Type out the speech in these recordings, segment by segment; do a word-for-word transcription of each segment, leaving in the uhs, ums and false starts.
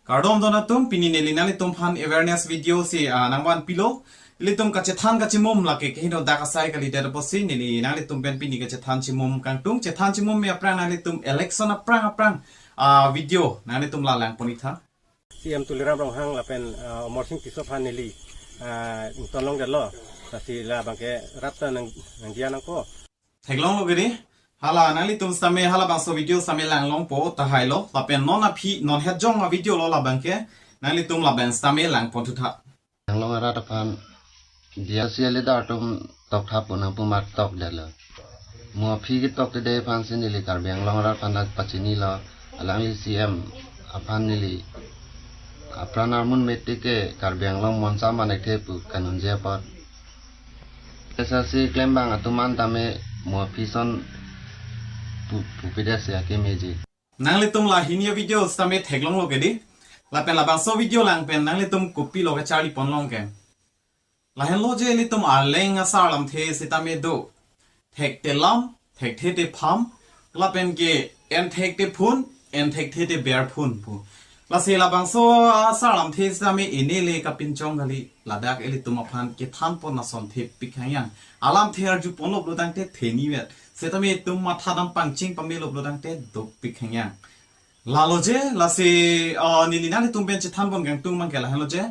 Kardom don atum, pini neli nanglitum aphan awareness video si, ah, nangvan pilo. Ilitum kachethan kachimum lake kehingno dak asai kalidet apotsi neli nanglitum pen pini kachethan chimum kangtung, chethan chimum me aphrang nanglitum election aphrang aphrang, ah, video nanglitum la langpon-ik tha. C M Tuliram Ronghang lapen, ah, Amarsing Tisso aphan neli, ah, ington longdetlo. Lasi labangke rapta nang, nangdiya nangpo. Theklonglo giri. Hala nanglitum sitame halabangso video sitame langlongpo tahai lo. Lapen non aphi non het jong a-video lo labangke. Nanglitum labang sitame langpon thutha. Anglong arat aphan D R C leader atum toktha pu nangpu mat tokdetlo. Mo aphi ketokthe aphansi neli Karbi Anglong arat aphan nangpachinilo, alangli C M aphan neli apran armun mete ke Karbi Anglong monsa manek the pu kaningje apot. Esa si klembang atum an tame mo aphi ason pu, pupidet si akemeji. Nanglitum la hini a-video sitame theklonglo giri. Lapen labangso video lang pen nanglitum kopilo kacharli ponlong ke. Lahenlo je ilitum arleng asar lamthe sitame do. Thekte lam, thekthe te pham, lapen ke en thekte phun, en thekthe te ber phun pu. Lasi labangso asar lamthe sitame inele kapinchong kali, ladak ilitum aphan kethan pon ason thepik hangyang. Alamthe arju ponlo pulotangte theni vet. Sitame itum matha dam pangcheng pamelo pulotangte dopik hangyang. Lalo je, lasi, uh, neli nanglitum pen chethan pon kangtung abangke lahenlo je.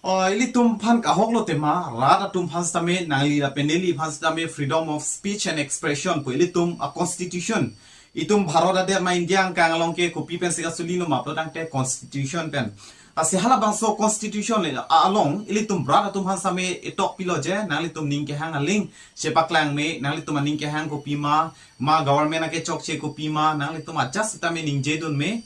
Uh, ilitum aphan kahok lo tema, rat atum aphan sitame, nangli lapen neli aphan sitame freedom of speech and expression pu ilitum a-constitution. Itum Bharat adet ma India angkang along ke kopi pensi kasulilo ma pulotangte constitution pen. Lasi halabangso constitution le, a-, along, ilitum rat atum aphan sitame itok pilo je, nanglitum ning kehang aling chepaklang me, nanglitum aning kehang kopi ma, ma government akechokche kopi ma, nanglitum ajat sitame ningje dun me,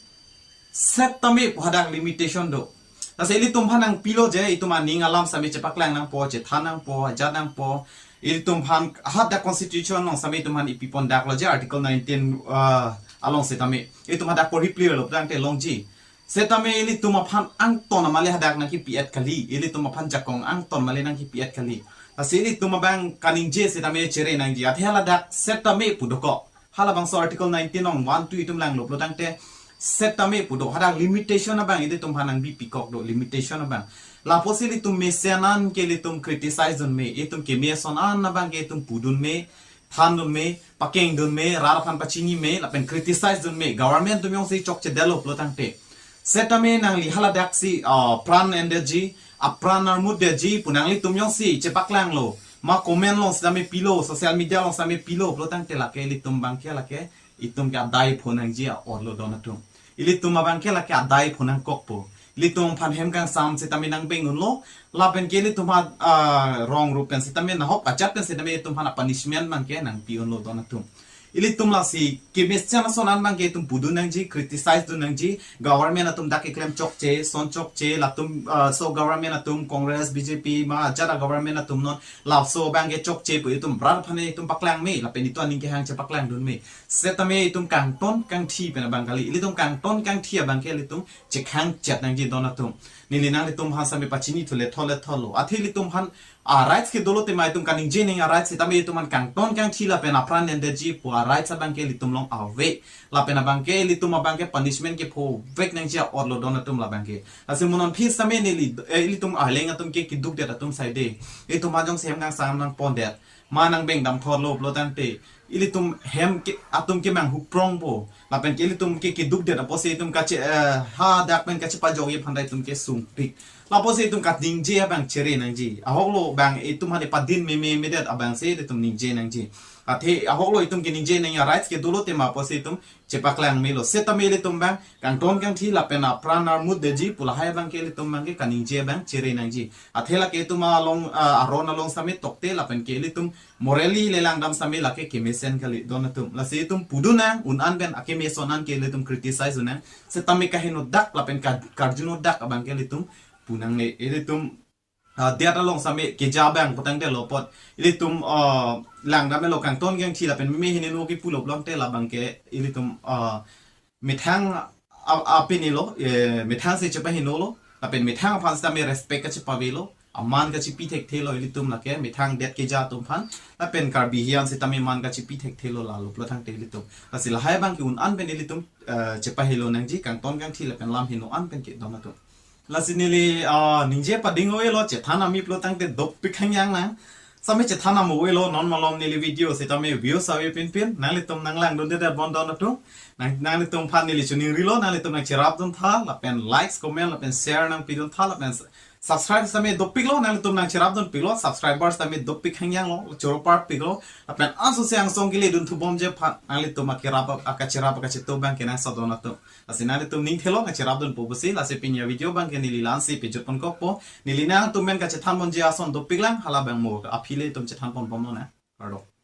setame pu hadak limitation do. Lasi ilitum aphan nangpilo je, itum aning alam sitame chepaklang nangpo, chethan nangpo, ajat nangpo, ilitum aphan hadak constitution along sitame itum aphan ipi pondaklo je article nineteen, uh, along sitame. Itum hadak porhi plir lo pulotangte longji. Setame ilitum aphan angton amale hadak nangkipi-et kali, ilitum aphan jakong angton amale nangkipi-et kali. Lasi ilitum abang kaningje sitame chere nangji. Athe haladak setame pu dokok. Halabangso article nineteen along one two itum langlo pulotangte setame pu do. Hadak limitation abang ilitum aphan nangbi pikok do, limitation abang. Lapusi ilitum mesen an ke ilitum criticize dun me, itum keme ason an abangke itum pudun me, than dun me, pakeng dun me, rat aphan pachini me, lapen criticize dun me, government atum jongsi chokchedetlo pulotangte. Setame nangli haladak si, ah, pran endetji, apran armutdetji pu nanglitum jongsi chepaklanglo, ma comment along sitame pilo, social media along sitame pilo pulotangte lake ilitum abangke lake, itum ke adai pho nangji a-ot lo don atum. Ilitum abangke lake adai pho nangkokpo. Ilitum aphan hem kangsam sitame nangbeng unlo, lapen ke ilitum ha, ah, wrong rup pen sitame nahok ajat pen sitame ilitum aphan a-punishment abangke nangpi unlo don atum. Ilitum lasi kemesen ason an abangke itum pudun nangji, criticize dun nangji, government atum dak keklem chokche, son chokche, latum, ah, so government atum Congress, B J P, ma ajat a-government atum non, laso abangke chokche pu itum rat aphan itum paklang me, lapen itum aning kehang chepaklang dun me. Setame itum kangton kangthi pen abang kali, ilitum kangton kangthi abangke ilitum chekhang chet nangji don atum. Neli nanglitum aphan sitame pachini thu lethol lethol lo. Athe ilitum aphan a-rights ke dolo tema itum kaningje nangji a-rights sitame itum aphan kangton kangthi lapen apran endetji pu a-rights abangke ilitum along ave. Lapen abangke ilitum abangke punishment kephovek nangji a-ot lo don atum labangke. Lasi mo non aphi sitame neli, eh, ilitum arleng atum ke kedukdet atum saide. Itum ajong si hem kangsam nangpondet, ma nangbeng damthorlo pulotangte, ilitum hem ke, atum ke manghuprongpo. Lapen ke ilitum ke kedukdet apotsi itum kache, eh, hadak pen kachepajokji aphan ta itum kesungpik. Lapusi itum kaningje abang chere nangji. Ahok lo abang itum aphan ipadin meme medet abangsi itum ningje nangji. Athe ahok lo itum keningje nangji a-rights ke dolo tema apotsi itum chepaklang melo. Setame ilitum abang kangton kangthi lapen apran armutdetji pu lahai abangke ilitum abangke kaningje abang chere nangji. Athe lake itum along, ah, aron along sitame tokte lapen ke ilitum morally lelang dam sitame lake kemesen kali don atum. Lasi itum pudun nang, un an pen akeme ason an ke ilitum criticize dun nang. Setame kaheno dak lapen ka-, karjuno dak abangke ilitum pu nangne. Ilitum, ah, diat along sitame keja abang putangte lo apot. Ilitum, ah, lang dam lo kangton kangthi lapen meme hini no kipulo pulotangte labangke ilitum, ah, methang a-, apini lo, eh, methang si chepahinolo, lapen methang aphan sitame respect kachepavelo, aman kachipi thekthelo ilitum lake methang det keja atum aphan, lapen Karbi hijan sitame man kachipi thekthelo, lalo pulo tangte ilitum. Lasi lahai abang ke un-an pen ilitum eh, chepahelo nangji, kangton kangthi lapen lam heno an pen kedam atum. Lasi neli ah, ningje pading oi lo, chethan ami pulo tangte dopik hangyang nang. Sitame chethan amo oi lo, non malom neli video sitame views ave pinpin, nanglitum nanglangdunde det bon don atum. Nang, nanglitum aphan neli chiningrilo, nanglitum nangcherapdun tha, lapen likes, comment, lapen share nangpidun tha, lapen subscribe sitame dopik lo, nanglitum nangcherapdunpik lo, subscribers sitame dopik hangyang lo, choro parpik lo, lapen aso se angsong kele dun thubom je aphan, nanglitum akerap, akacherap, akacheto abang ke nangsadon atum. Lasi nanglitum ning thelo nangcherapdunpo pusi, lasi pini avideo abang ke neli la-ansi pejut ponkokpo, neli nangtum pen kachethan bomji ason dopik lang, hala abang mo aphi le itum chethan ponbomlo na. Kardom.